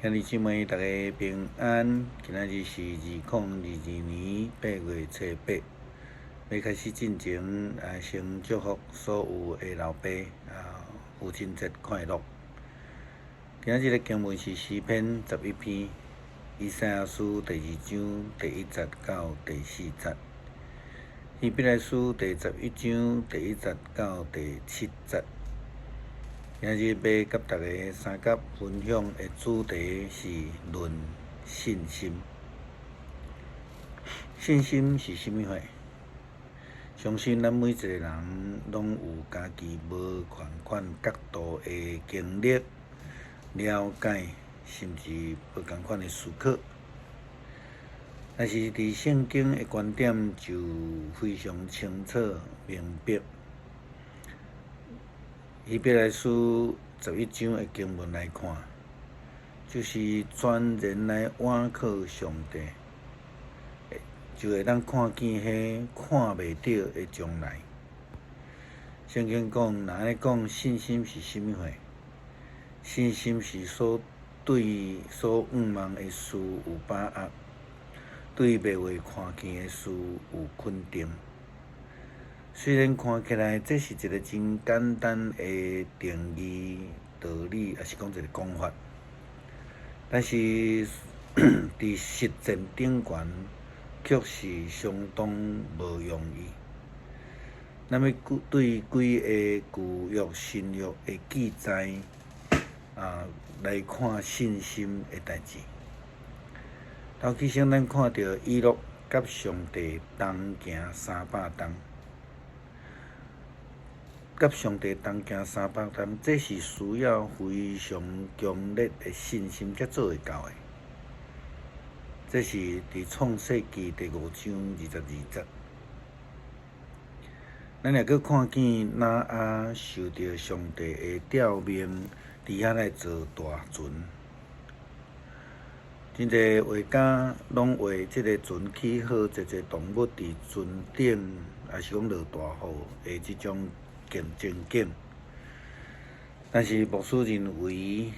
兄弟姊妹，大家平安。今仔日是2022年8月初8，欲開始進前，先祝福所有的老爸啊，父親節快樂。今仔日的經文是詩篇11篇，以賽亞書第二章第一節到第四節，希伯來書第十一章第一節到第七節。今日欲佮大家相佮分享的主題是論信心。信心是啥物貨？相信咱每一個人攏有家己無仝款角度的經歷、了解，甚至無仝款的思考。但是佇聖經的觀點就非常清楚明白。希伯來書十一章的經文來看，就是全然來倚靠上帝，就會當看見彼看袂著的將來。聖經講，若按呢講，信心是啥物貨？信心是所對所向望的事有把握，對未會看見的事有肯定。雖然看起來這是一個真簡單的定義道理，抑是講一個講法，但是佇實踐頂懸卻是相當無容易。咱欲對幾个舊約、新約的記載啊來看信心的代誌。頭起先，咱看著以諾佮上帝同行三百冬。佮上帝同行三百冬，這是需要非常強烈的信心才做會到的。這是佇創世記第五章22節。咱也閣看見挪亞受著上帝的調命，佇遐來造大船。真濟畫家攏畫這个船起好，濟濟動物佇船頂，抑是講落大雨的這種情景，但是牧師認為，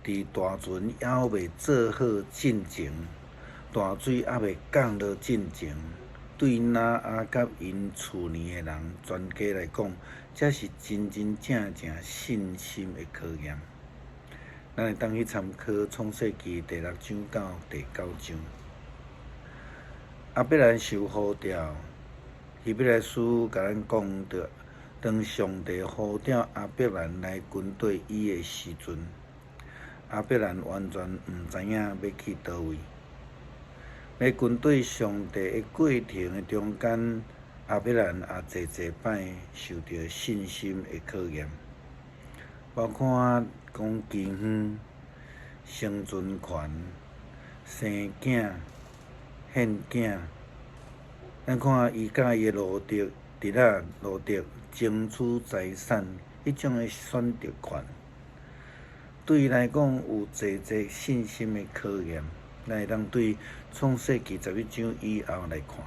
佇大船猶未做好進前，大水猶未降落進前，對挪亞佮𪜶厝內的人全家來講，這是真真正正信心的考驗。咱會當去參考創世記第六章到第九章。亞伯蘭受呼召，希伯來書共咱講著。當上帝呼召亞伯蘭來跟綴伊的時陣，亞伯蘭完全毋知影欲去佗位。欲跟綴上帝的過程的中間，亞伯蘭也濟濟擺受著信心的考驗，包括講饑荒、生存權、生囝、獻囝。咱看伊佮伊的羅得侄仔羅得爭取財產，彼種的選擇權，對伊來講有濟濟信心的考驗。咱會當對創世記十一章以後來看，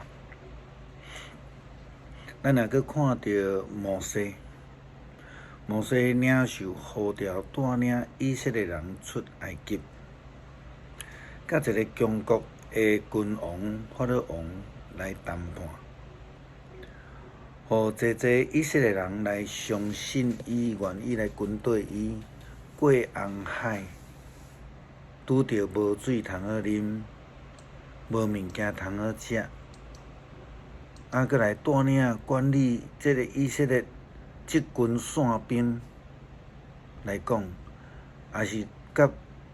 咱若閣看著摩西，摩西領受呼召帶領以色列人出埃及，佮一個強國的君王法老王來談判。予濟濟以色列人來相信伊，願意來跟綴伊過紅海，拄著無水通好啉，無物件通好食，啊，閣來帶領管理這个以色列這群散兵來講，抑是佮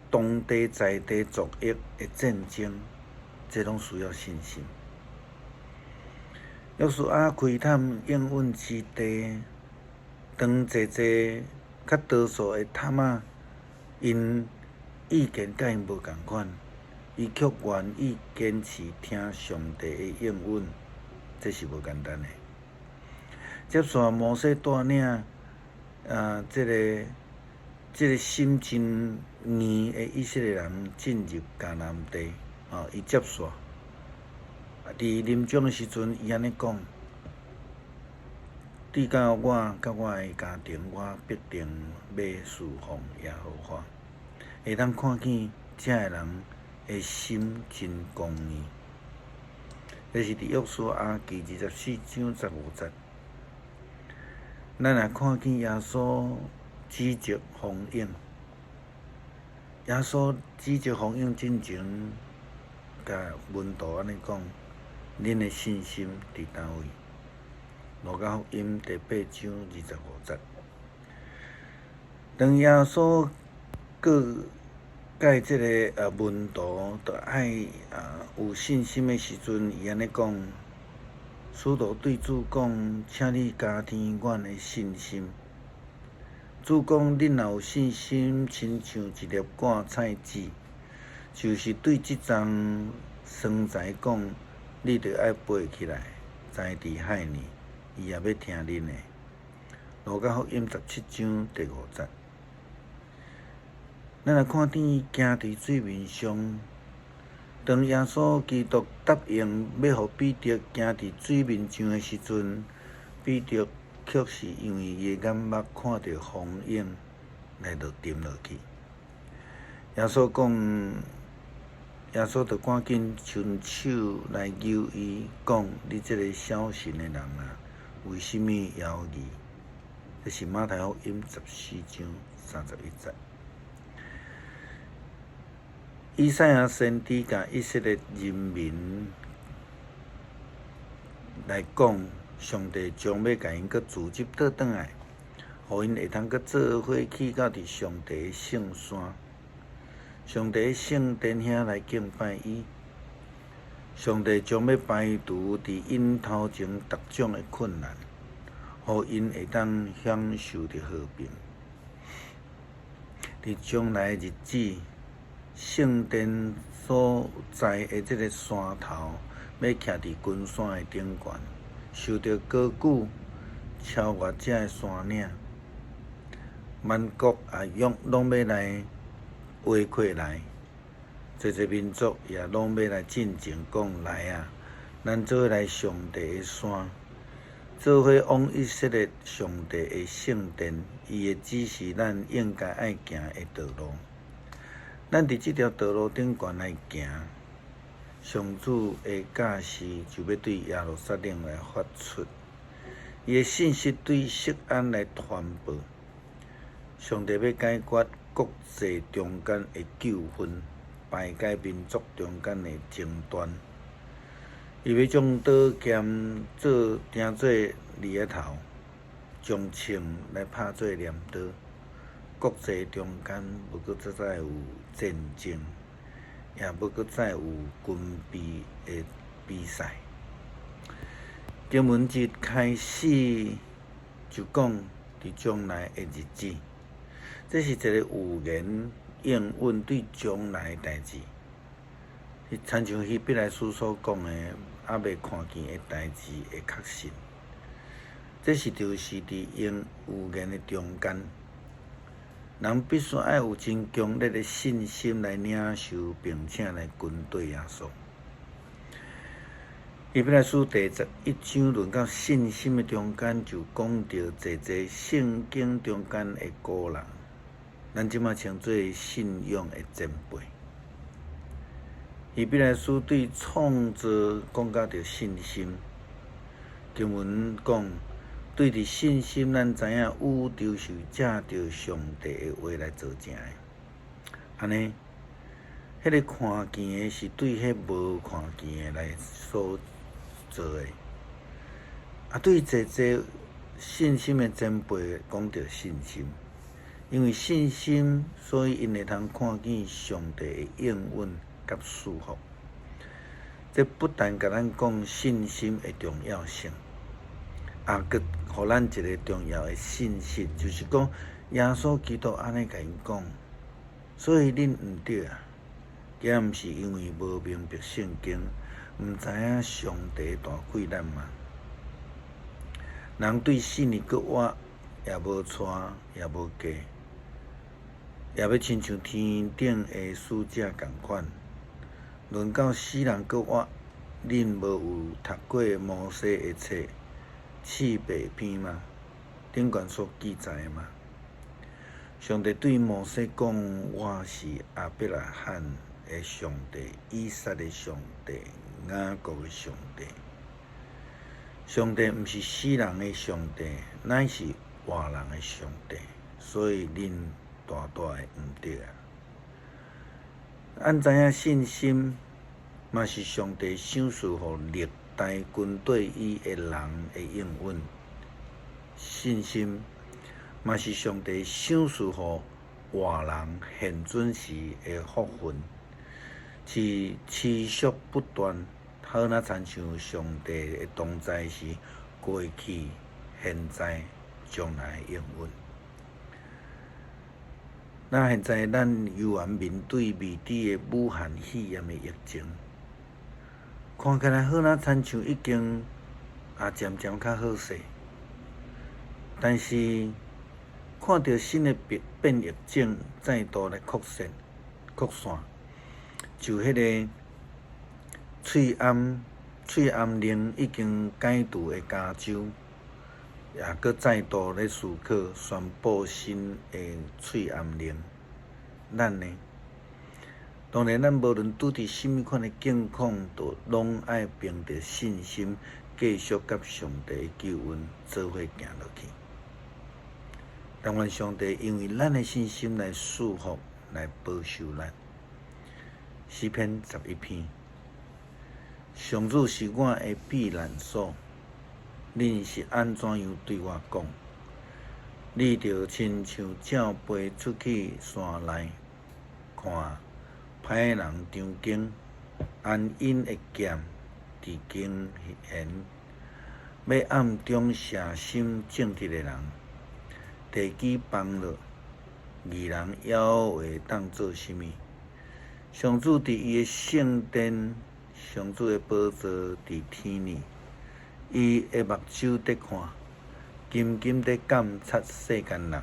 當地在地族裔的戰爭，這攏需要信心。約書亞開探應允之地，當濟濟較多數的探仔，𪜶意見佮𪜶無仝款，伊卻願意堅持聽上帝的應允，這是無簡單的。接續摩西帶領啊，這个心真硬的以色列人進入迦南地，吼，伊接續。佇臨終的時陣，伊按呢講：至到我佮我的家庭，我必定欲事奉耶和華。會當看見遮的人的心真剛硬。這是佇約書亞記24章15節。咱也看見耶穌指責蜂蠅，耶穌指責蜂蠅進前，共門徒按呢講：恁的信心佇佗位？路加福音第8章25節。當耶穌告誡這个門徒，著愛有信心的時陣，伊按呢講：使徒對主講，請你加添阮的信心。主講：恁若有信心，親像一粒掛菜籽，就是對這叢桑材講，你著愛拔起來，栽佇海裡，伊也欲聽恁的。路加福音17章第5節。咱來看見行佇水面上，當耶穌基督答應欲予彼得行佇水面上的時陣，彼得卻是因為伊的眼目看著風湧來就沉落去。耶穌講，耶穌就趕緊伸手來揪伊，講：你這个小信的人啊，為啥物猶豫？這是馬太福音14章31節。以賽亞先知共以色列人民來講，上帝將欲共𪜶閣組織倒轉來，予𪜶會通閣做伙去到佇上帝的聖山、上帝的聖殿遐來敬拜伊。上帝將欲排除佇𪜶頭前逐種的困難，予𪜶會當享受著和平。佇將來的日子，聖殿所在的這个山頭，欲徛佇群山的頂懸，受著高舉，超越這个山嶺。萬國也攏欲來圍過來，濟濟民族也攏欲來進前講來啊！咱做伙來上帝的山，做伙往以色列上帝的聖殿，伊會指示咱應該愛行的道路。咱佇這條道路頂懸來行，上主的教示就欲對耶路撒冷來發出，伊的信息對錫安來傳報。上帝欲解決國際中間的糾紛，排解民族中間的爭端。伊欲將刀劍做當做犁仔頭，將銃來拍做鐮刀。國際中間無閣再有戰爭，也無閣再有軍備的比賽。經文一開始就講佇將來的日子，這是一个預言應允對將來的代誌。親像希伯來書所講的，猶未看見的代誌的確信。這是就是佇應預言的中間，人必須愛有真強烈的信心來領受，並且來跟綴耶穌。希伯來書第11章論到信心的中間，就講著濟濟聖經中間的古人，咱這馬稱做信仰的前輩。希伯來書對創造講到著信心，經文講，對著信心，咱知影宇宙是藉著上帝的話來造成的。按呢，彼个看見的是對彼無看見的來所做的。啊，對濟濟信心的前輩講著信心，因為信心，所以𪜶會通看見上帝的應允佮祝福。這不但共咱講信心的重要性，也閣予咱一个重要的信息，就是講耶穌基督按呢共𪜶講，所以恁毋對啊，敢毋是因為無明白聖經，毋知影上帝大貴難嗎？人對4年閣活，也無娶，也無嫁，也欲親像天頂的使者仝款。論到死人閣活，恁無有讀過摩西的冊四百篇嗎？頂懸所記載的嗎？上帝對摩西講：我是亞伯拉罕的上帝，以撒的上帝，雅各的上帝。上帝毋是死人的上帝，乃是活人的上帝。所以恁大大的毋對啊！咱知影信心嘛是上帝賞賜予歷代跟綴伊的人的應允。信心嘛是上帝賞賜予活人現準時的福分，是持續不斷。好若親像上帝的同在是過去、現在、將來的應允。那現在咱猶原面對未知的武漢肺炎的疫情，看起來好若親像已經也漸漸較好勢，但是看著新的變變異種再度來擴散擴散，就彼個喙罨令已經解除的加州，也閣再度咧思考宣布新的喙罨令。咱呢？當然，咱無論拄佇啥物款的境況，都攏愛憑著信心，繼續佮上帝的救恩做伙行落去。但願上帝因為咱的信心來賜福，來保守咱。詩篇11篇。上主是我的避難所，恁是按怎樣對我講？你著親像鳥飛出去山內，看歹人張弓，按𪜶的箭佇弓弦，欲暗中射心正直的人。地基崩落，義人猶會當做啥物？上主佇伊的聖殿，上主的寶座佇天裡，伊的目睭佇看，緊緊佇監察世間人。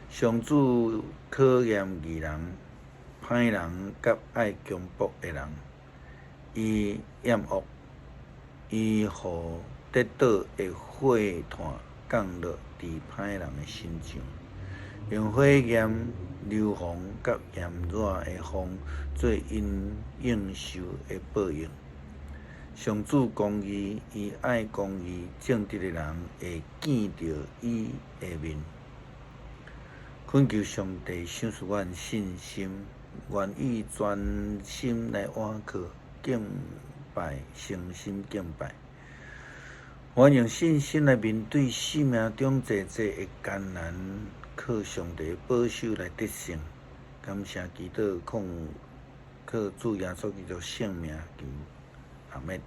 上主考驗義人，歹人佮愛強暴的人，伊厭惡。伊予跌倒的火炭降落佇歹人的身上，用火焰、硫磺佮炎熱的風做𪜶應受的報應。上主公義，伊愛公義，正直的人會見著伊的面。懇求上帝賞賜阮信心，願意專心來倚靠敬拜，誠心敬拜。阮用信心來面對生命中濟濟的艱難，靠上帝保守來得勝。感謝基督，奉靠主耶穌基督聖名求，阿們。